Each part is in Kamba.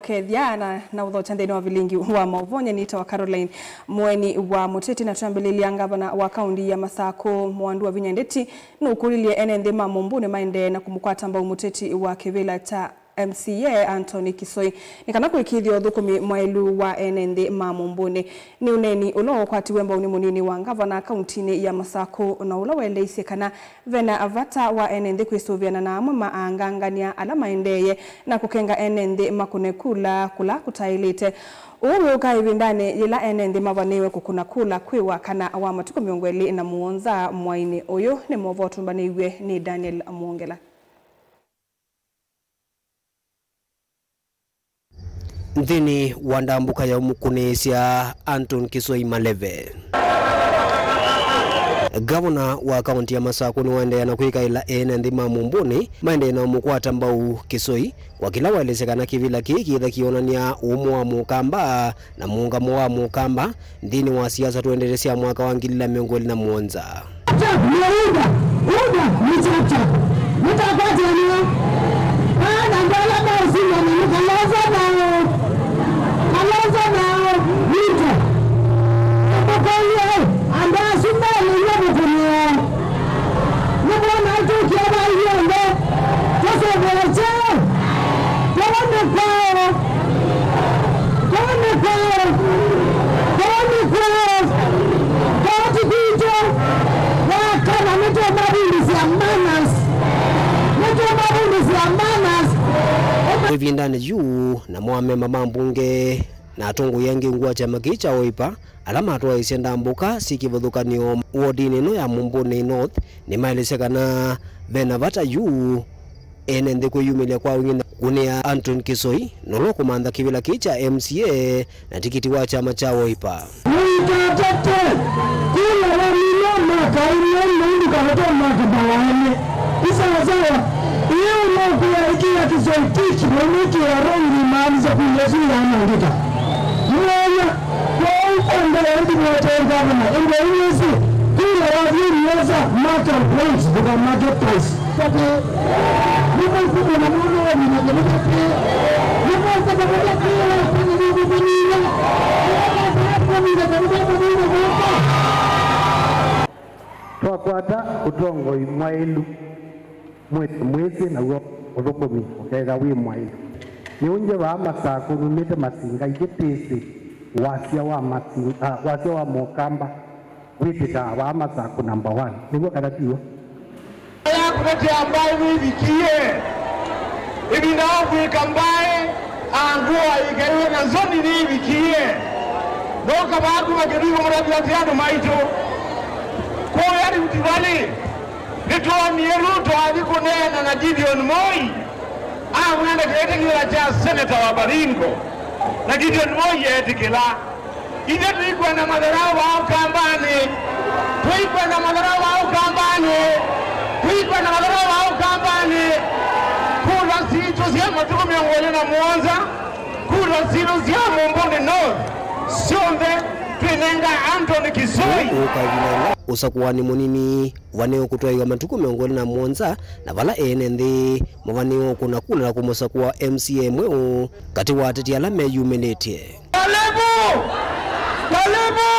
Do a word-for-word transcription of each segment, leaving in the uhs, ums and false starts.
Kethya na, na ũthokya nthĩnĩ wa vilingi wa maũvoo, nyie nĩtawa Caroline Mũeni wa Mũteti, na twambĩlĩlya. Ngavana wa kaunti ya Masakũ, Mwandu wa Vinya Ndeti, nũkũlilye ene nthĩ ma Mũmbũnĩ maendee na kũmũkwata mbau mũteti wa kĩvĩla kya M C A Anthony Kisoi nĩ kana kũĩkĩĩthya ũthũkũmi mwaĩlu wa ene nthĩ ma Mũmbũnĩ. Nĩ ũneeni ũla ũkwatiwe mbau nĩ mũnini wa ngavana kauntinĩ ya Masakũ, na ũla waeleisye kana ve na vata wa ene nthĩ kwĩsũvĩana na amwe ma aangangany'a ala maendeeye na kũkenga ene nthĩ makũne kula kũla kũtaĩlĩte. Ũu wĩũkaa ĩvindanĩ yĩla ene nthĩ mavanĩĩwe kũkũna kula kwĩ wa kana wa matukũ mĩongo ĩlĩ na mũonza mwainĩ ũyũ. Nĩ maũvoo tũmbanĩiw'e nĩ Daniel Mwongela. Nthĩnĩ wa ndambũka ya ũmũkũnĩĩsya Anton Kisoi Maleve, ngavana wa kaunti ya Masakũ nĩwaendeea na kwĩkaĩla ene nthĩ ma Mũmbũnĩ maendee na ũmũkwata mbau Kisoi, kwa kĩla waelesya kana kĩvĩla kĩĩ kĩĩtha kĩonany'a ũmũ wa Mũkamba na mũũngamo wa Mũkamba nthĩnĩ wa siasa tũendete sya mwaka wa ngili ilĩ na mĩongo ĩlĩ na mũonza. Chap chap, nĩ UDA, UDA, nĩ chap chap. Nĩtakwatĩanĩa. Aa, na andũ ala maũsindana nĩ Kalonzo nao. Kalonzo nao, Ruto. Mũkũlye, andũ asu melĩ nĩ mũkũnĩo. Nĩmwona tũkie va inyuonthe. Tũsũvĩe kyaũ? Kũu nĩ kwaũ. Kũu nĩ kwaũ. Kũu nĩ kwaũ. Kũu ti kwitũ. Wa kana nĩtũmavundĩsya manners. Nĩtũmavundĩsya manners. Ĩvindanĩ yu, namo amemba ma mbunge na atongoi angĩ ungu wa kyama kĩĩ kya Wiper ala matwaĩĩsye ndambũka syĩ kĩvathũkany'o wodinĩ ĩno ya Mũmbũnĩ North nĩmaelesya kana ve na vata yu ene nthĩ kwĩyumĩlya kwa wingĩ na kũnĩa Anton Kisoi, na ũla ũkũmantha kĩvĩla kĩĩ kya M C A na tikiti wa kyama kya Wiper. Mũikatate kula wa mĩlio maka ĩmwe na ndũkavate maka mawaene. Isawasawa, ĩĩ ũnokwĩa ĩkĩa Kisoi tiki na ũmwĩkĩa rongi maanisha kula ĩsu yanangĩka. Mwanya, kwoou kwa mbee ndimwetee ngavana, ĩndĩ ũmwĩsĩ, kula wa vyũ nĩwesa maka points, ndũkamake points. Twakwata ũtongoi mwaĩlu, mwĩsĩ naw'o ũthũkũmi ũkethĩwa wĩ mwaĩlu. Nĩũngye vaa Masakũ numĩte Masinga ithyĩ twĩsĩ wasya wa Masinga, ah, wasya wa Mũkamba. Wĩtĩkaa vaa Masakũ number one. Nĩw'o kana tiw'o? Ya kũtetea mbaĩ nĩivikie. Ĩvinda wa kwĩka mbaĩ, angũa ĩkaiwe na nzoni nĩivikie. Ndoka vaa kuma Kĩthigo mũtavya ati andũ maitũ. Kũya Rift Valley, nĩtwonie Ruto athi kũneena na Gideon Moi. Amwenda kĩtĩ kĩla kya seneta wa Baringo. Na Gideon Moi eetĩkĩla. Ithyĩ tũikwenda matharaũ va Ũkambanĩ. Tũikwenda matharaũ va Ũkambanĩ. Tũikwenda matharaũ va Ũkambanĩ. Kula sitũ sya matukũ mĩongo ĩlĩ na mũonza, kula sitũ sya Mũmbũnĩ North, syonthe twĩnenga Anthony Kisoi. Ũũ ũkavinanga ũsakũani mũnini ũvanĩwe kũtwaĩwa matukũ mĩongo ĩlĩ na mũonza, na vala ene nthĩ mavanĩwe ũkũna kula na kũmũsakũa M C A mweũ katĩ wa ateti ala meyumĩlĩtye. Karibu! Karibu!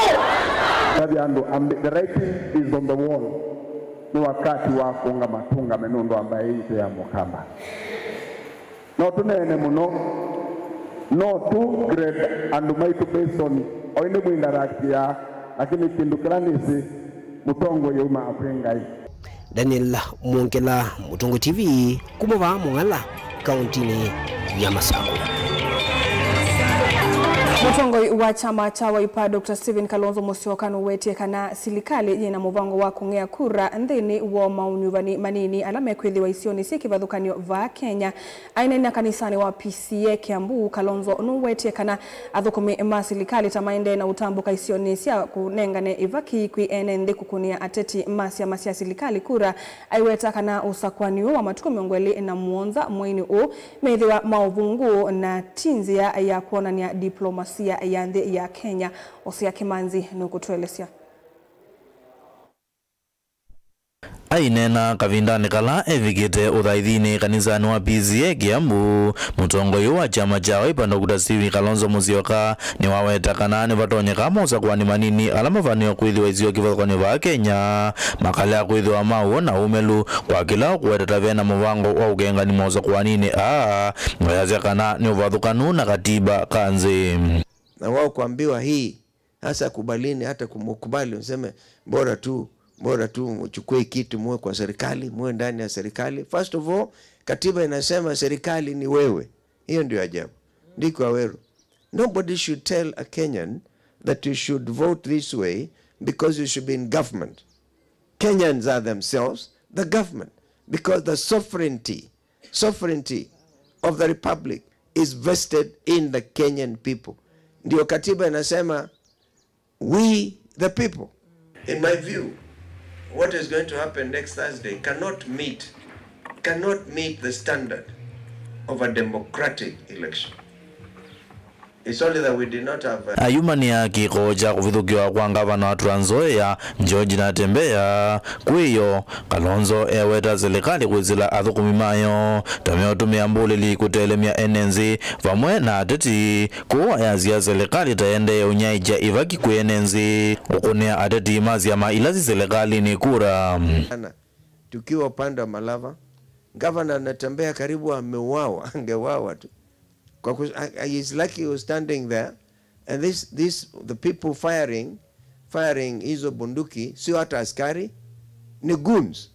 Tavya andũ, ambi-, the writing is on the wall. Nĩ wakati wa kũũngama tũũngame nũndũ wa mbaĩ yitũ ya Mũkamba. No tũneene mũno, no tũ grade andũ maitũ based on o ĩndĩ mwĩ interact ya, lakini kĩndũ kĩla nĩsĩ, mũtongoi aumaa kwĩ Ngai. Daniel Mwongela, Mũtongoi T V, kuma vaa Mũng'ala, kauntinĩ ya Masakũ. Mũtongoi wa kyama kya Wiper, Doctor Stephen Kalonzo Musyoka, nũwetie kana silikalĩ yĩna mũvango wa kũng'ea kura nthĩnĩ wa maũnyuvani manini ala mekwĩthĩwa isionĩ syĩ kĩvathũkany'o vaa Kenya. Aineena kanisanĩ wa P C E Kiambu, Kalonzo nũwetie kana athũkũmi ma silikalĩ ta maendee na ũtambũka isionĩ sya kũnengane ĩvaki kwĩ ene nthĩ kũkũnĩa ateti ma syama sya silikalĩ kura, aiweta kana ũsakũani ũũ wa matukũ mĩongo ĩlĩ na mũonza mweinĩ ũũ methĩwa ma ũvũngũ na ti nzĩa ya kwonany'a diplomasia ya nthĩ ya Kenya. Osia Kĩmanzi nũkũtũelesya. Aineena kavindanĩ kala evikĩte ũthaithinĩ kanisanĩ wa P C A Kiambu, mũtongoi wa kyama kya Wiper Doctor Stephen Kalonzo Musyoka nĩwaweta kana nĩvatonyeka mosakũani manini ala mavanĩwe kwĩthĩwa isio kĩvathũkany'o vaa Kenya makalea kwĩthĩwa ma ũw'o na ũmĩlu kwa kĩla ũkũweta ta vena mũvango wa ũkengani mosakũaninĩ aa, na yasya kana nĩ ũvathũkanu na katiba ka nthĩ. Na wao kuambiwa hii, sasa kubalini, hata kumkubali, mseme, "Bora tu, bora tu mchukue kiti, muwe kwa serikali, muwe ndani ya serikali." First of all, katiba inasema serikali ni wewe. Hiyo ndio ajabu. Ndiko Aweru. Nobody should tell a Kenyan that you should vote this way because you should be in government. Kenyans are themselves the government, because the sovereignty, sovereignty of the republic is vested in the Kenyan people. Ndio katiba inasema, "We the people." In my view, what is going to happen next Thursday cannot meet, cannot meet the standard of a democratic election. It's only that we did not have, uh, Ayumanĩa kĩko kya kũvithũkĩwa kwa ngavana wa Trans Nzoia, George Natembeya. Kwĩyo, Kalonzo eweta silikalĩ kwĩsĩla athũkũmi mayo ta meũtũmĩa mbũlĩli kũtelemya ene nthĩ vamwe na ateti. Kũu ayasya silikalĩ ta ĩendee ũnyaĩĩkya ĩvaki kwĩ ene nthĩ, ũkũnĩa ateti ma syama ila syĩ silikalĩnĩ kura. Sana. Tukiwa upande wa Malava, gavana anatembea karibu ameuawa, angewawa tu. Kwa kus-, I, I, he's lucky he was standing there. And this, this, the people firing, firing hizo bunduki, sio hata askari, ni goons.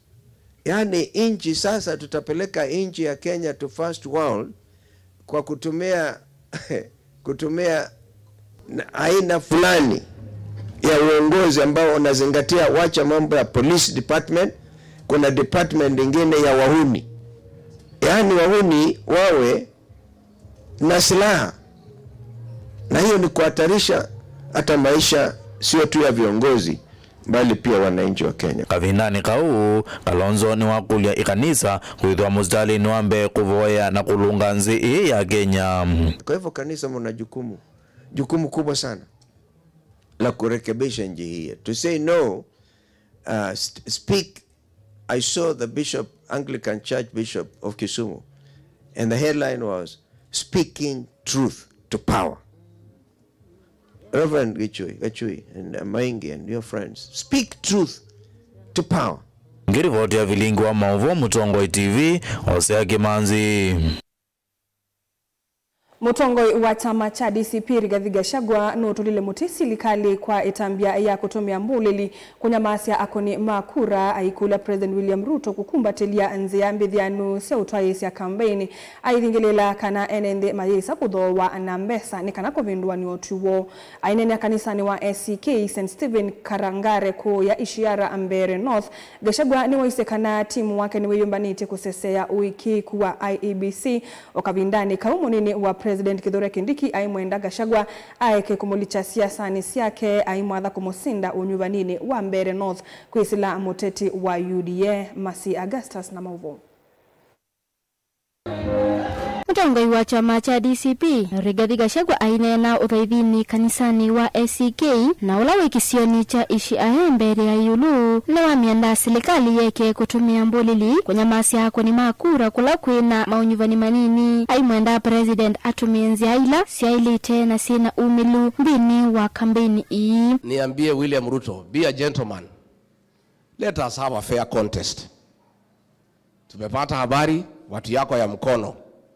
Yaani, nchi sasa, tutapeleka nchi ya Kenya to first world kwa kutumia, kutumia na aina fulani ya uongozi ambao unazingatia, wacha mambo ya police department, kuna department ingine ya wahuni. Yaani, wahuni wawe na silaha, na hiyo ni kuhatarisha hata maisha sio tu ya viongozi, bali pia wananchi wa Kenya. Kavindanĩ kau, Kalonzo nĩwakũlya ĩkanisa kwĩthwa mũsitalĩnĩ wa mbee kũvoya na kũlũnga nthĩ ĩĩ ya Kenya. Kwa hivyo kanisa mna jukumu, jukumu kubwa sana la kurekebisha nchi hii yetu. To say no, uh, st-, speak I saw the bishop, Anglican Church Bishop of Kisumu, and the headline was, "Speaking Truth to Power." Reverend Gichui, Gichui and, uh, Maingi and your friends, speak truth to power. Ngĩrivoti ya vilingi wa maũvoo Mũtongoi T V, Hosea Kĩmanzi. Mũtongoi wa kyama kya D C P Rigathi Gachagua nũtũlile mũtĩ silikalĩ kwa ĩtambya ya kũtũmĩa mbũlĩli kũnyamasya akũni ma kura, aikũlya President William Ruto kũkumbatĩlya nzĩa mbĩthĩanu sya ũtwaĩĩsya kambeini, aithingĩlĩĩla kana ene nthĩ mayĩsa kũthoowa na mbesa nĩ kana kũvĩndũanw'a ũtwi woo. Aineenea kanisanĩ wa A C K Saint Stephen Karangare kũũya Ishiara Mbeere North, Gachagua nĩwaisye kana timu wake nĩwĩyũmbanĩtye kũseseea ũĩkĩĩku wa I E B C o kavindanĩ kau mũnini wa President Kithure Kindiki aimwenda Gachagua aeke kũmũlikya siasanĩ syake, aimwatha kũmũsinda ũnyuvaninĩ wa Mbeere North kwĩsĩla mũteti wa U D A. Mercy Augustus na maũvoo. Mũtongoi wa kyama kya D C P, Rigathi Gachagua, aineena ũthaithinĩ kanisanĩ wa A C K, na ũla wĩ kĩsionĩ kya Ishiara Mbeere ya ĩũlũ, nĩwamĩenda silikalĩ yeke kũtũmĩa mbũlĩli kũnyamasya akũni ma kura kũla kwĩ na maũnyuvani manini, aimwenda President atũmĩe nzĩa ila syaĩlĩte na syĩ na umĩlu nthĩnĩ wa kambeini ii. Niambie William Ruto, be a gentleman. Let us have a fair contest. Tumepata habari, watu yako ya Mkono,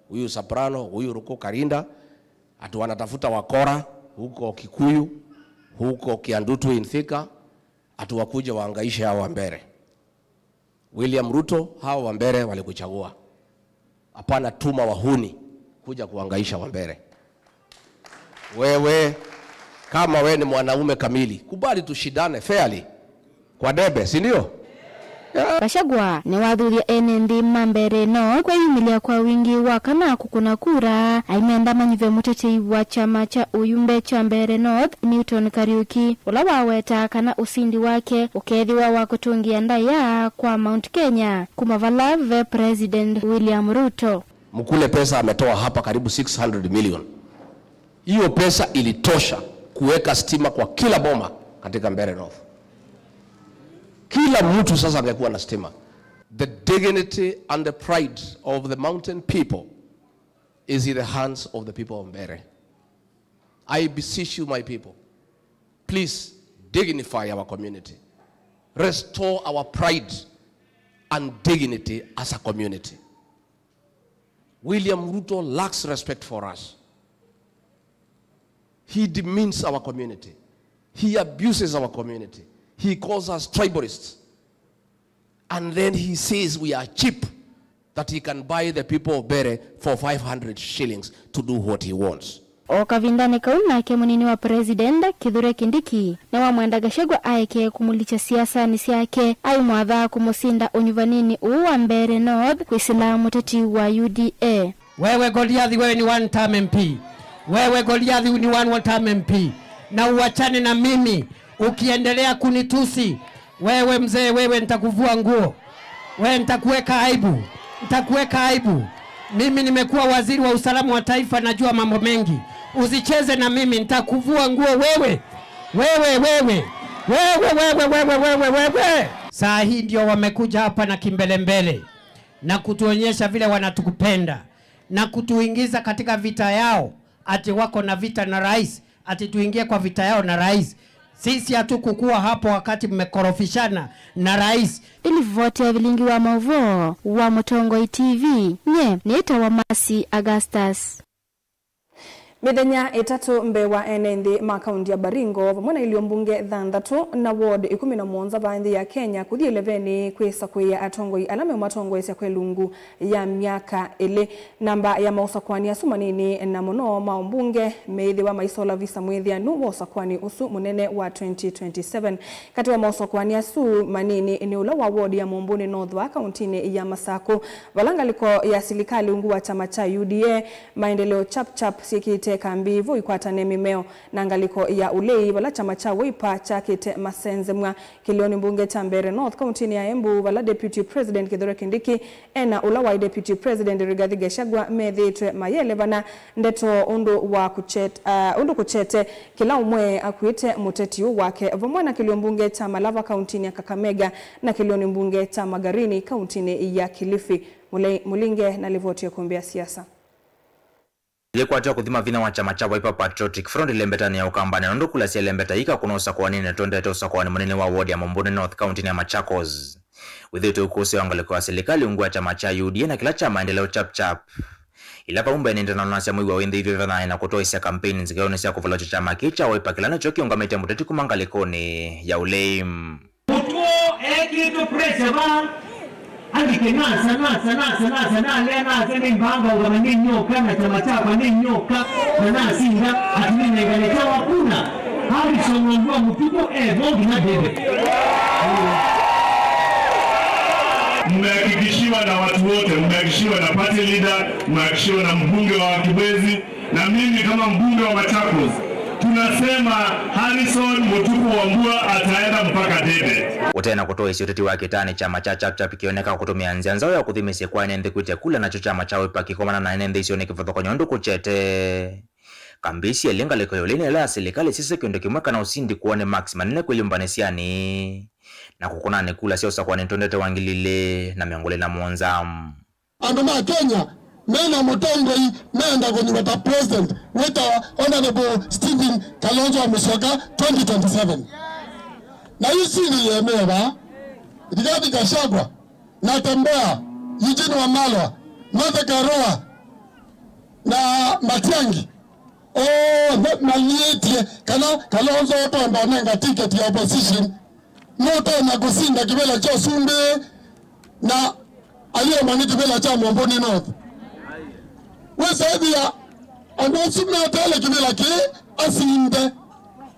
huyu Soprano, huyu Ruku Karinda, ati wanatafuta wakora huko Kikuyu, huko Kiandutu in Thika, ati wakuje waangaishe hawa wa Mbeere. William Ruto, hawa wa Mbeere walikuchagua. Hapana tuma wahuni kuja kuangaisha wa Mbeere. Wewe, kama we ni mwanaume kamili, kubali tushindane fairly kwa debe, si ndio? Yeah. Gachagua nĩwathuthya ene nthĩ ma Mbeere North kwĩyumĩlya kwa wingĩ wa kana kũkũna kura, aimenda manyuve mũtetei wa kyama kya ũyumbe kya Mbeere North, Newton Kariuki, ũla waweta kana ũsindi wake ũkethĩwa wa kũtũngĩa ndaĩa kwa Mount Kenya, kuma vala ve President William Ruto. Mkule pesa ametoa hapa karibu six hundred million. Hiyo pesa ilitosha kuweka stima kwa kila boma katika Mbeere North. Kila mtu sasa angekuwa na stima. The dignity and the pride of the mountain people is in the hands of the people of Mbeere. I beseech you, my people, please dignify our community. Restore our pride and dignity as a community. William Ruto lacks respect for us. He demeans our community. He abuses our community. He calls us tribalists. And then he says we are cheap, that he can buy the people of Mbeere for five hundred shillings to do what he wants. O kavindanĩ kau nake mũnini wa President, Kithure Kindiki, nĩwamwenda Gachagua aeke kũmũlikya siasanĩ syake, aimwatha kũmũsinda ũnyuvanĩnĩ ũũ wa Mbeere North kwĩsĩla mũteti wa U D A. Wewe Goliathi, wewe ni one term M P. Wewe Goliathi ni one, one term M P. Na uachane na mimi. Ukiendelea kunitusi, wewe mzee, wewe nitakuvua nguo. Wewe nitakuweka aibu. Nitakuweka aibu. Mimi nimekuwa waziri wa usalama wa taifa, najua mambo mengi. Usicheze na mimi, nitakuvua nguo wewe. Wewe, wewe. Wewe, wewe, wewe, wewe, wewe. Saa hii ndio wamekuja hapa na kimbelembele na kutuonyesha vile wanatukupenda na kutuingiza katika vita yao, ati wako na vita na rais, ati tuingie kwa vita yao na rais. Sisi hatukukuwa hapo wakati mmekorofishana na rais. Ĩlivoti ya vilingi wa maũvoo wa Mũtongoi T V, nye nĩtawa Mercy Augustus. Mĩthenya ĩtatũ mbee wa ene nthĩ ma kaunti ya Baringo vamwe na ilio mbunge thanthatũ na ward ikũmi na mũonza va nthĩ ya Kenya kũthi ĩlevenĩ kwĩsakũĩa atongoi ala meũmatongoesya kwa ĩlungu ya myaka ĩlĩ. Namba ya maũsakũani asu manini na mũno ma ũmbunge meĩthĩwa maisola visa mwĩthĩanu wa ũsakũani ũsu mũnene wa twenty twenty-seven. Katĩ wa maũsakũani asu manini nĩ ũla wa ward ya Mũmbũnĩ North vaa kauntinĩ ya Masakũ, vala ngalĩko ya silikalĩ ungu wa kyama kya U D A, Maendeleo Chap Chap syĩkĩte kambi vo ikwatane mĩmeo, na ngalĩko ya ũlei vala kyama kya Wiper kyakĩte masenzemw'a. Kĩlĩonĩ mbunge kya Mbeere North kauntinĩ ya Embu, vala Deputy President Kithure Kindiki ena ũla waĩ Deputy President Rigathi Gachagua methĩĩtwe mayĩelevana ndeto ũndũ wa kũchet-, ah, ũndũ kũchete kĩla ũmwe akuĩte mũteti ũũ wake, vamwe na kĩlio mbunge kya Malava kauntinĩ ya Kakamega na kĩlĩonĩ mbunge kya Magarini kauntinĩ ya Kilifi. Mũle-, Mũlinge na livoti ya kũmbĩa siasa. Yĩkwatĩwa kũthima vinya wa kyama kya Wiper Patriotic Front ĩlembetanĩ ya Ũkambanĩ, nũndũ kula sya ĩlembeta ikakũna ũsakũaninĩ, twendete ũsakũani mũnene wa ward ya Mũmbũnĩ North kauntinĩ ya Machakos. Wĩthĩĩtwe ũkũsĩ wa ngalĩko ya silikalĩ ungu wa kyama kya U D A na kĩla kya Maendeleo Chap Chap, ila vau mbeenĩ ndanonasya mwei wa wĩnthĩithyo ĩvathanĩ na kũtoesya kampeini nzĩgaonĩ sya kũvalũkya kyama kĩĩ kya Wiper kĩla nĩkyo kĩũngamĩte mũteti kuma ngalĩkonĩ ya ũlei. Mũtuo ekĩtwe pressure vaa, andĩke nasa, nasa, nasa, nasa, nalea nasa, nĩmbanga ũngama nĩ nyoka, na kyama kyakwa nĩ nyoka, na nasinda, ati nĩnengane kyawa kuna. Harrison Wambua Mũtuku evo nginya ndĩve. Mmehakikishiwa na watu wote, mmehakikishiwa na party leader, mmehakikishiwa na mbunge wa Kibwezi, na mimi kama mbunge wa Machakos, tunasema Harrison Mũtuku Wambua ataenda mpaka ndĩve. Ũtena kũtoesya ũteti wa kĩtaanĩ, kyama kya Chap Chap kĩoneka kũtũmĩa nzĩa nzaũ ya kũthimĩsya kwa ene nthĩ kwĩtya kula, nakyo kyama kya Wiper kĩkomana na ene nthĩ isionĩ kĩvathũkany'o ũndũ kũkyete. Kambi syelĩ ngalĩko ya ũlei na ĩla ya silikalĩ syĩsĩ kĩndũ kĩmwe kana ũsindi kwoo nĩ marks manene kwĩyũmbanĩsyanĩ na kũkũnanĩ kula sya ũsakũanĩ twendete wa ngili ilĩ na mĩongo ĩlĩ na mũonza. Andũ ma Kenya mena mũtongoi meenda kũnyuva ta president wĩtawa Honorable Stephen Kalonzo Musyoka twenty twenty-seven. Na yu sili yemeva, Rigathi Gachagua, Natembeya, Eugene Wamalwa, Martha Karua, na Matiang'i, onthe maliĩtye kana Kalonzo ũtonya ũnenga ticket ya opposition nũtonya kũsinda kĩvĩla kya ũsumbĩ na ayĩomwa nĩ kĩvĩla kya Mũmbũnĩ North. Wĩsa ĩthĩa andũ asu meteele kĩvĩla kĩĩ asinde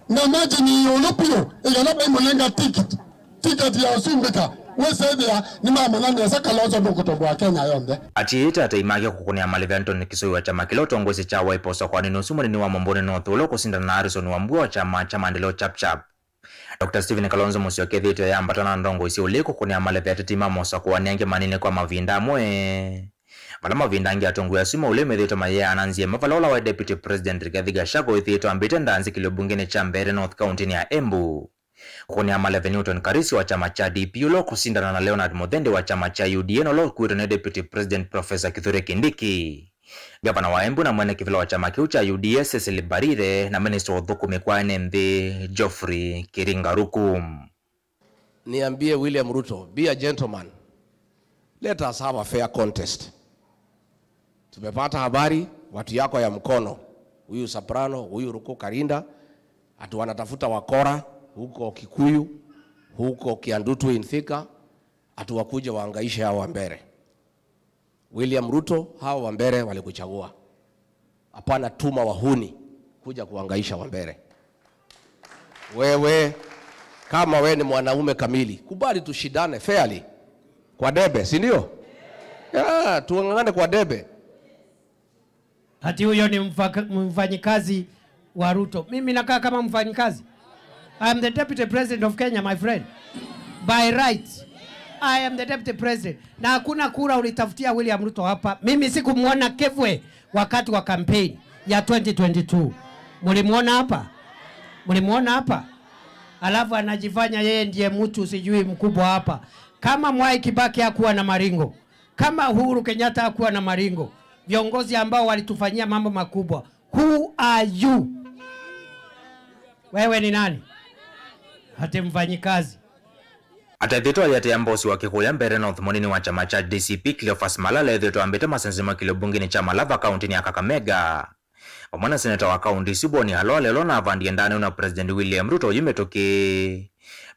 na margin ĩũlũ vyũ ĩkana vaimũnenga ticket, ticket ya ũsumbĩka. Wĩsa ĩthĩa nĩmamanya nesa Kalonzo nũkũtomboa Kenya yonthe. Atiĩte atei make kũkũnĩa malĩve Anthony Kisoi wa kyama kĩla ũtongoesye kya Wiper ũsakũanĩnĩ ũsu mũnini wa Mũmbũnĩ North ũla ũkũsindana na Harrison Wambua wa kyama kya Maendeleo Chap Chap. Doctor Stephen Kalonzo Musyoka ethĩĩtwe ayambata na ndongoi sya ũlei kũkũnĩa malĩve ateti ma mosakũani angĩ manini kwa mavinda amwe, vala mavinda angĩ atongoi asu ma ũlei methĩĩtwe mayĩaana nzĩa ĩmwe, vala ũla waĩ Deputy President Rigathi Gachagua wĩthĩĩtwe ambĩte ndanzikĩlyo mbungenĩ kya Mbeere North kauntinĩ ya Embu. Kũkũnĩa maleve nĩ Newton Karisi wa kyama kya D P ũla ũkũsindana na Leonard Muthendi wa kyama kya U D A na ũla ũkuĩtwe nĩ Deputy President Professor Kithure Kindiki. Ngavana wa Embu na mwene kĩvĩla wa kyama kĩu kya U D A Cecily Mbarire na minista wa ũthũkũmi kwa ene nthĩ Geoffrey Kiringa Ruku. Niambie William Ruto, be a gentleman. Let us have a fair contest. Tumepata habari, watu yako ya Mkono, huyu Soprano, huyu Ruku Karinda, ati wanatafuta wakora huko Kikuyu, huko Kiandutu in Thika, ati wakuje waangaishe hao wa Mbeere. William Ruto, hao wa Mbeere walikuchagua. Hapana tuma wahuni kuja kuangaisha wa Mbeere. Wewe, kama wewe ni mwanaume kamili, kubali tushindane fairly. Kwa debe, si ndio? Yeah, tuang'ang'ane kwa debe. Ati huyo ni mfaka-, mfanyikazi wa Ruto. Mimi nakaa kama mfanyikazi? I am the deputy president of Kenya, my friend. By right, I am the deputy president. Na hakuna kura ulitafutia William Ruto hapa. Mimi sikumwona Kevwe wakati wa campaign ya twenty twenty-two. Mulimwona hapa? Mulimwona hapa? Alafu anajifanya yeye ndiye mtu sijui mkubwa hapa. Kama Mwai Kibaki hakuwa na maringo, kama Uhuru Kenyatta hakuwa na maringo, viongozi ambao walitufanyia mambo makubwa, who are you? Wewe ni nani? Ati mfanyikazi. Atethĩtwe ayĩatĩĩa mbosi wa Kĩkũyũ Mbeere North mũnini wa kyama kya D C P Cleophas Malala ethĩĩtwe ambĩte masenze ma kĩlio mbungenĩ kya Malava kaũntĩnĩ ya Kakamega. Vamwe na seneta wa kaũntĩ ĩsu Boni Khalwale ũla ũnavandie ndaanĩu na President William Ruto yu mĩtũkĩ.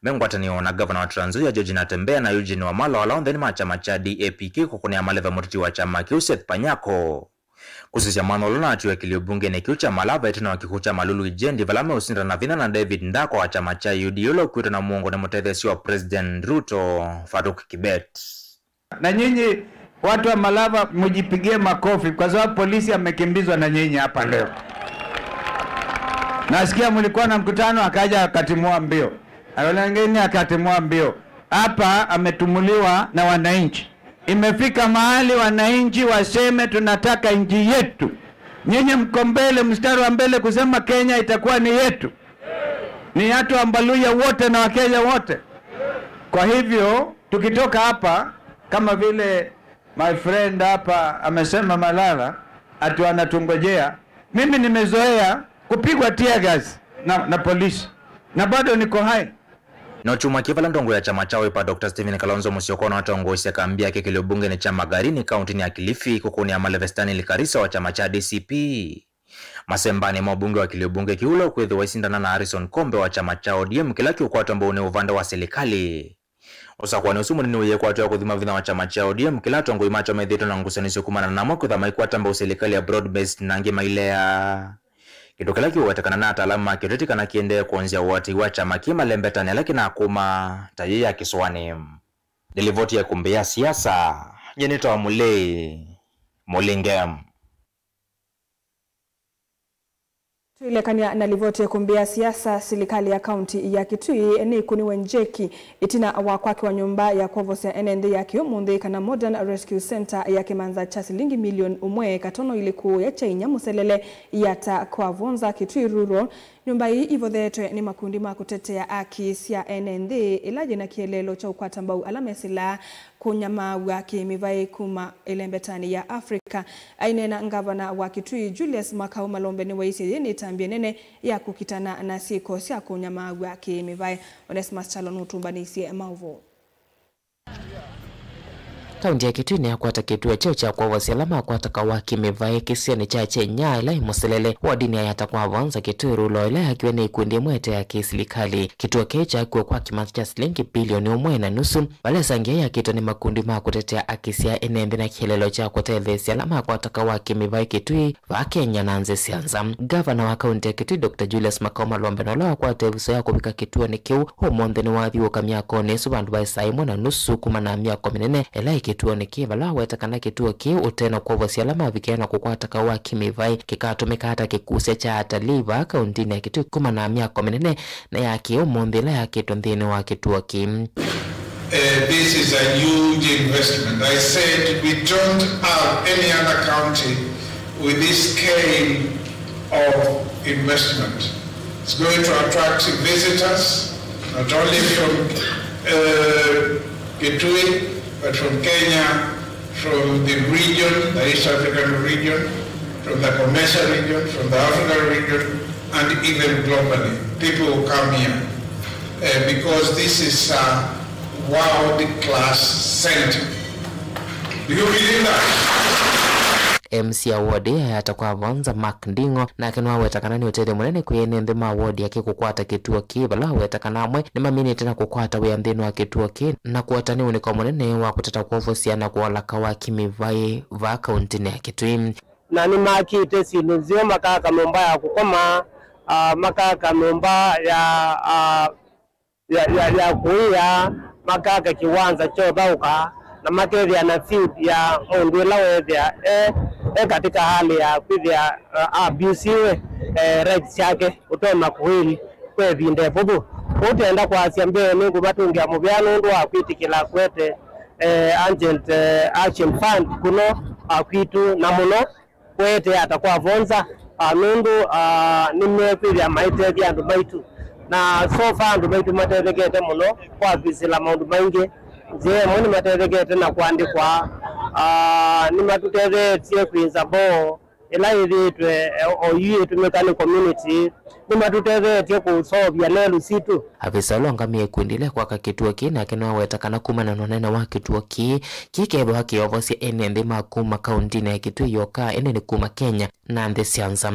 Me ngwatanĩo na ngavana wa Trans Nzoia George Natembeya na Eugene Wamalwa ala onthe nĩ ma kyama kya D A P K kũkũnĩa maleve mũteti wa kyama kĩu Seth Panyako. Kũsisya mwanya ũla ũnatiwe kĩlio mbungenĩ kĩu kya Malava ĩtina wa kĩkw'ũ kya Malulu Ijendi vala meũsindana vinya na David Ndakwa wa kyama kya U D A ũla ũkuĩtwe na mũongo nĩ mũtetheesya wa President Ruto, Farouk Kibet. Na nyinyi watu wa Malava mjipigie makofi kwa sababu polisi amekimbizwa na nyinyi hapa leo. Nasikia mlikuwa na mkutano akaja akatimua mbio. Wengine akatimua mbio. Hapa ametumuliwa na wananchi. Imefika mahali wananchi waseme tunataka nchi yetu. Nyinyi mko mbele, mstari wa mbele kusema Kenya itakuwa ni yetu. Ni watu wa Mbaluya wote na Wakenya wote. Kwa hivyo, tukitoka hapa, kama vile my friend hapa amesema Malala, ati wanatungojea, mimi nimezoea kupigwa tear gas na, na polisi. Na bado niko hai. No kyumwa kĩĩ vala ndongo ya kyama kya Wiper Doctor Stephen Kalonzo Musyoka ũnatongoesya kambi yake kĩlio mbungenĩ kya Magarini kaũntĩnĩ ya Kilifi kũkũnĩa maleve Stanley Karisa wa kyama kya D C P. Masembanĩ ma ũmbunge wa kĩlio mbunge kĩu ũla ũkwĩthĩwa aisindana na Harrison Kombe wa kyama kya O D M kĩla kĩũkwatwa mbau nĩ ũvande wa silikalĩ. Ũsakũanĩ ũsu mũnini wĩĩkwatwa ya kũthima vinya wa kyama kya O D M kĩla atongoi makyo methĩĩtwe na ngusanĩsyo kumana namo kwĩtha maikwata mbau silikalĩ ya broad based na angĩ mailea. Kĩndũ kĩla kĩũwetekana na ataalamu ma kĩũteti kana kĩendee kwonzya ũatĩi wa kyama kĩ malembetanĩ ala kĩnakũma ta yĩĩ ya kĩsũanĩ. Nĩ livoti ya ĩkumbi ya siasa, nyie nĩtawa Mũlĩi Mũlinge. Tũilekany'a na livoti ya ĩkumbi ya siasa, silikalĩ ya kaunti ya Kitui nĩkũniwe njeki ĩtina wa kwakĩwa nyũmba ya kwovosya ene nthĩ ya kĩũmũnthĩ kana Modern Rescue Centre ya kĩmanza kya silingi milioni ũmwe katono ilĩ kũũya kya inya mũselele Yatta Kwavonza, Kitui Rural. Nyũmba ii ivothetwe nĩ makundi ma kũtetea aki sya ene nthĩ, ĩla yĩna kĩeleelo kya ũkwata mbau ala mesĩlaa kũnyamaaw'a kĩ-mĩvaĩ kuma ĩlembetanĩ ya Africa. Aineena, ngavana wa Kitui Julius Makau Malombe nĩwaisye yĩĩ nĩ ĩtambya ĩnene ya kũkitana na syĩko sya kũnyamaaw'a kĩ-mĩvaĩ. Onesmus Kyalo nũtũmbanĩisye maũvoo. Kaunti ya Kitui nĩyakwata kĩtuo kyeũ kya kwovosya ala makwata kaũ wa kĩ-mĩvaĩ kĩsionĩ kya Chenya ĩla ĩ Mũselele, wodinĩ ya Yatta Kwavonza, Kitui Rural, ĩla yakiwe nĩ ikundi ĩmwe ĩte ya kĩsilikalĩ. Kĩtuo kĩĩ kyakiwe kwa kĩmanza kya silingi bilioni ũmwe na nusu, vala ĩsangĩa yakĩtwe nĩ makundi ma kũtetea aki sya ene nthĩ na kĩeleelo kya kũtetheesya ala makwata kaũ wa kĩ-mĩvaĩ Kitui, vaa Kenya na nthĩ sya nza. Ngavana wa kaunti ya Kitui, Doctor Julius Makau Malombe, na ũla wakwata ĩvuso ya kũvika kĩtuonĩ kĩu ũmũnthĩ nĩwathiũũka myakonĩ ĩsu vandũ va ĩsaa ĩmwe na nusu kumana na myako mĩnene ĩla ĩ kĩtuonĩ kĩĩ, vala waweta kana kĩtuo kĩĩ ũtena kwovosya ala mavikĩe na kũkwata kaũ wa kĩ-mĩvaĩ kĩkatũmĩkaa ta kĩkusya kya atalii vaa kauntinĩ ya Kitui kumana na myako mĩnene na ya kĩ ũmũnthĩ ĩla yakĩtwe nthĩnĩ wa kĩtuo kĩĩ. Uh, this is a huge investment. I said we don't have any other county with this scale of investment. It's going to attract visitors. Not only from uh, Kitui, but from Kenya, from the region, the East African region, from the COMESA region, from the African region, and even globally. People will come here uh, because this is a world-class center. Do you believe that? M C a ward ya Atakwa Vonza, Mark Nding'o, nake nĩwaweta kana nĩ ũtethyo mũnene kwĩ ene nthĩ ma ward yake kũkwata kĩtuo kĩĩ, vala aweta kana amwe nĩmaminĩte na kũkwata wĩa nthĩnĩ wa kĩtuo kĩĩ, na kũota nĩ ũnĩko mũnene wa kũtata kwovosya na kũola kawa kĩmĩvaĩ vaa kauntinĩ ya Kitui. Na nĩmakĩte syĩndũ nzeo, makaka nyũmba ya kũkoma, ah, makaka nyũmba ya, ah, ya, ya, ya kũĩa, makaka kĩwanza kya ũthaũka, na makethĩa na field ya mũndũ ĩla weethĩa e, e katika hali ya kwĩthĩa, uh, abusiwe, eh, rights syake ũtonya kũĩli kwa ĩvinda ĩvũthũ. Kwoou twenda kwasya mbee nĩngũvatũngĩa mũvea nũndũ wa kwĩtĩkĩla kũete, eh, urgent, eh, action fund kũno, uh, kwitũ, na mũno kũete Atakwa Vonza, ah, nũndũ, ah, nĩmekwĩthĩa maitethya andũ maitũ. Na so far andũ maitũ matethekete mũno kwa kwĩsĩla maũndũ maingĩ. Nzĩa ĩmwe nĩmatethekete na kũandĩkwa, ah, nĩmatũtetheetye kwĩnza boo ĩla yĩthĩĩtwe, eh, oyu ĩtũmĩka nĩ community. Nĩmatũtetheetye kũseũvya lelũ sitũ. Avisa ũla ũngamĩe ĩkundi ĩla ĩkwaka kĩtuo kĩĩ nake nĩwaweta kana kumana na ũnene wa kĩtuo kĩĩ, kĩkethĩwa kĩyovosya ene nthĩ ma kuma kauntinĩ ya Kitui yoka, ĩndĩ nĩ kuma Kenya na nthĩ sya nza.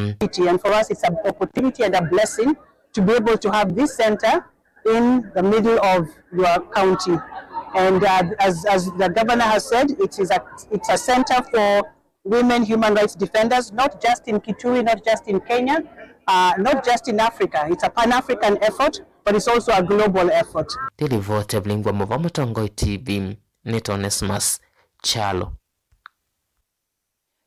And for us, it's an opportunity and a blessing to be able to have this center in the middle of your county. And, uh, as, as the governor has said, it is a, it's a center for women human rights defenders, not just in Kitui, not just in Kenya, uh, not just in Africa. It's a Pan-African effort, but it's also a global effort. Nĩ livoti ya Vilingwa Mũvao, Mũtongoi T V, nĩ Onesmus Kyalo.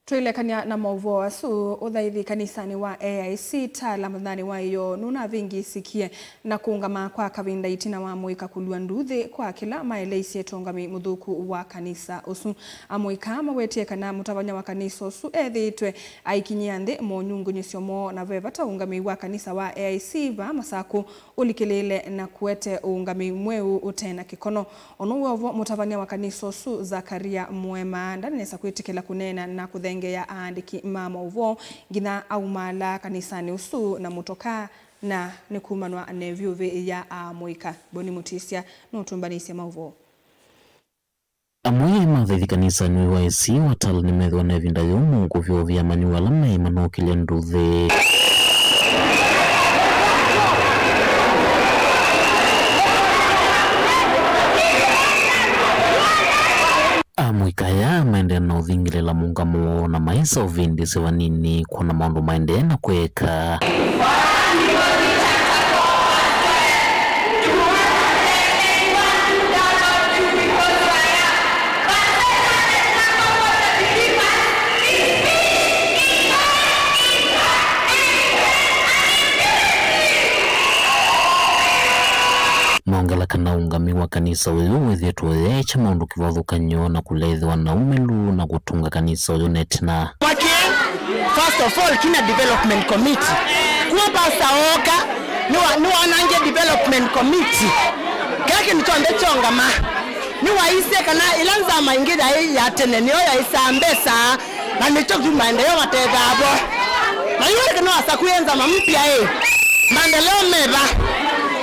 Tũilekany'a na maũvoo asu, ũthaithi kanisanĩ wa A I C Tala mũthenyanĩ wa ĩyoo nũnavĩngĩĩsĩkie na kũũngama kwa kavinda ĩtina wa amũika kũlw'a nduuthĩ kwa kĩla maeleisye ta ũngamĩi mũthũku wa kanisa ũsu. Amũika mawetie kana mũtavany'a wa kanisa ũsu ethĩĩtwe aikinyĩa nthĩ monyungunyĩsyo moo, na ve vata ũngamĩi wa kanisa wa A I C vaa Masakũ ũlikĩlĩĩle na kũete ũũngamĩi mweũ ũte na kĩkono. Ũnũ wĩ o vo, mũtavany'a wa kanisa ũsu, Zakaria Mwema, ndanesa kwĩtĩkĩla kũneena na kũthengeea aandĩki ma maũvoo nginya aumaala kanisanĩ ũsu na mũtokaa, na nĩ kumanwa na ĩvyũvĩ ya amũika. Boni Mũtisya nũtũmbanĩisye maũvoo. Amwe ma athaithi kanisanĩ ũyũ wa A I C wa Tala nĩmethĩwa na ĩvinda yũmũ kũvyũvya amanyĩw'a ala meĩ manokĩlye nduuthĩ. Amũika aya maendeea na ũthingĩlĩla mũũngamo woo na maisa ũvĩndĩsye vanini kwona maũndũ maendee na kwĩka. Maongela kana ũũngami wa kanisa ũyũ wĩthĩĩtwe ũyeekya maũndũ kĩvathũkany'o na kũlethĩwa na ũmĩlu na kũtũnga kanisa ũyũ na ĩtina. Wake, first of all, kinya development committee. Kuma pastor ooka, nĩwa-, nĩwanangie development committee. Kĩla kĩndũ kyonthe kyongama. Nĩwaisye kana ĩla nzama ĩngĩ yaĩ ya tene nĩyo yaĩsaa mbesa, na nĩkyo kyu maendeleo matethaa vo. Na yu ĩkĩ nĩwasakuie nzama mpya ĩ, maendeleo meva?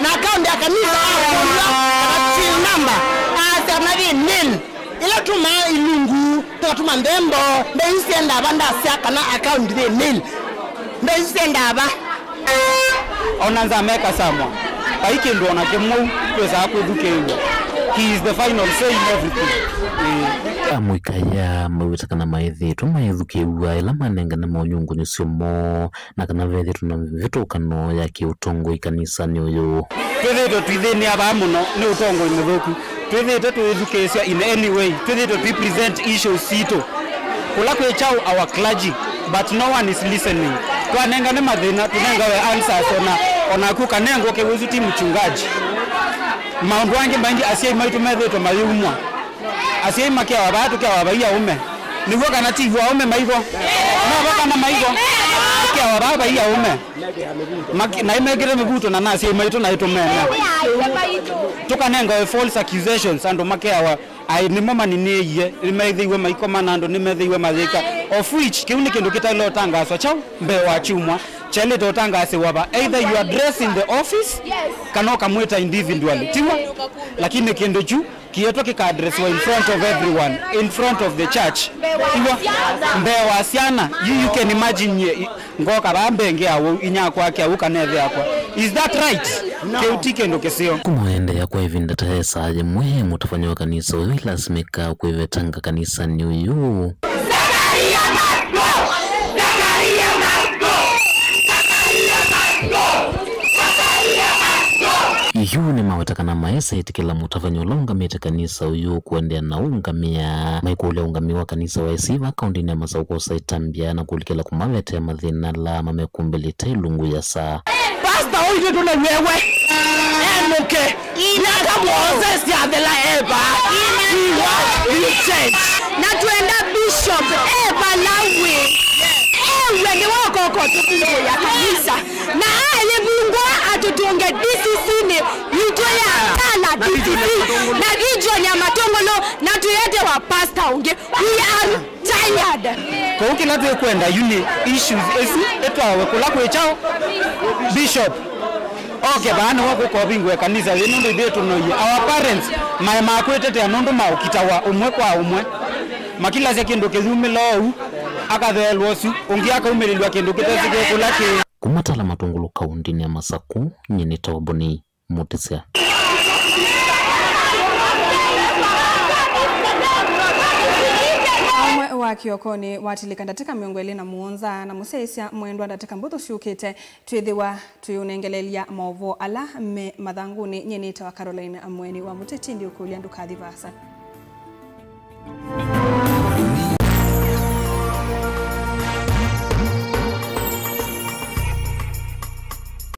Na akaũndi ya kanisa akũlw'a kana till number, aasya kana yĩ nil. Ĩla tumaa ilungu, tũkatuma nthembo, mbei syendaa va, ndasya kana account yĩ nil. Mbei syendaa va? Ona nzama ĩkasamwa, vai kĩndũ ona kĩmwe twĩsaa kwĩthukĩĩw'a. He is the final say in everything. Ĩĩ. Amũika aya mawĩte kana maĩthĩĩtwe mayĩthukĩĩw'a ĩla manengane monyungunyĩsyo moo, na kana vethĩĩtwe na mĩvĩtũkano ya kĩũtongoi kanisanĩ ũyũ. Twĩthĩĩtwe twĩthĩnĩa vaa mũno nĩ ũtongoi mũthũku. Twĩthĩĩtwe tũithukĩĩsya in any way. Twĩthĩĩtwe tũi present issues sitũ kũla kwĩ kyaũ our clergy, but no one is listening. Twanengane mathĩna, tũnengawe answers, ona, onaku kanengwa kĩw'ũ ũsu ti mchungaji. Maũndũ angĩ maingĩ asyai maitũ methĩĩtwe mayĩumwa. Asyai makeawa vaa, tũkeawa vai aũme. Nĩw'o kana ti ithyĩ aũme maitho? Novo kana maitho? Awa vaa vai aũme. Maki-, na imekĩte mĩvuto na nasya maitũ na itũmena. Tũkanengawe false accusations, andũ makeawa, ai, nĩmo maninĩie, nĩmethĩiwe maikoma na andũ, nĩmethĩiwe mayĩka. Of which, kĩu nĩ kĩndũ kĩtaĩle ũtangaswa kyaũ mbee wa kyumwa. Kyaĩlĩte ũtangasĩwa va, either you address in the office, kana ũkamwĩta individually. Tiw'o? Lakini kĩndũ kyu kĩetwa kĩka addresswa in front of everyone, in front of the church. Iw'o? Mbee wa syana. You, you can imagine, ye, ngoka vaa mbee ngeawa ũu, inyakwa akeawa ũu kana ĩthe akwa. Is that right? Kĩu ti kĩndũ kĩseo. Kũmaendeea kwa ĩvinda ta ĩsaa yĩmwe, mũtavany'a wa kanisa ũyũ ilasimĩka kwĩvetanga kanisanĩ ũyũ. Yu nĩmaweta kana maesa ĩtĩkĩla mũtavany'a ũla ũngamĩte kanisa ũyũ kũendeea na ũngamĩa. Maikũlya ũngamĩi wa kanisa wa Esiva kaũndĩnĩ ya Masaũ kwosa ĩtambya na kũlikĩla kũmavetea mathĩna ala mamekumbĩlĩte ĩlungu ya saa. Pastor ũitũ tũnewewe enũke. Myaka mũonza syathela eva. Iwa, you change. Na twenda Bishop eva lawe. Ewe nĩ wakoko tũvungũya kanisa. Na ayĩvungũa atũtũnge D C C-nĩ yitũ ya Tala D C C. Na region ya Matũngũlũ na tũyete wa pastor ũngĩ. We are tired. Kwoou kĩla twĩkwenda yu nĩ issues ĩsu ĩtwawe kũla kwĩ kyaũ? Bishop. Oke vaa nĩwe kũkovingũe kanisa yĩ nũndũ ithyĩ tũnoie. Our parents maemaa kwĩtetea nũndũ maũkitawa ũmwe kwa ũmwe. Makilasya kĩndũ kĩyumĩla ũu, akatheelwa ũsu, ũngĩ akaumĩlĩlw'a kĩndũ kĩtesĩ kĩkũla kĩ. Kuma Tala Matũngũlũ kaũndĩnĩ ya Masakũ, nyie nĩ Toboni Mũtĩsya. Ũmwe wa kĩokonĩ watilĩka ndatĩka mĩongo ĩlĩ na mũonza, na mũsyaĩĩsya mwendwa ndatĩka mbũthũ syũkĩte, twĩthĩwa tũyĩũnengeleelya maũvoo ala me mathangũnĩ. Nyie nĩtawa Caroline Mweni wa Mũteti, ndiũkũlya ndũkathi vaasa.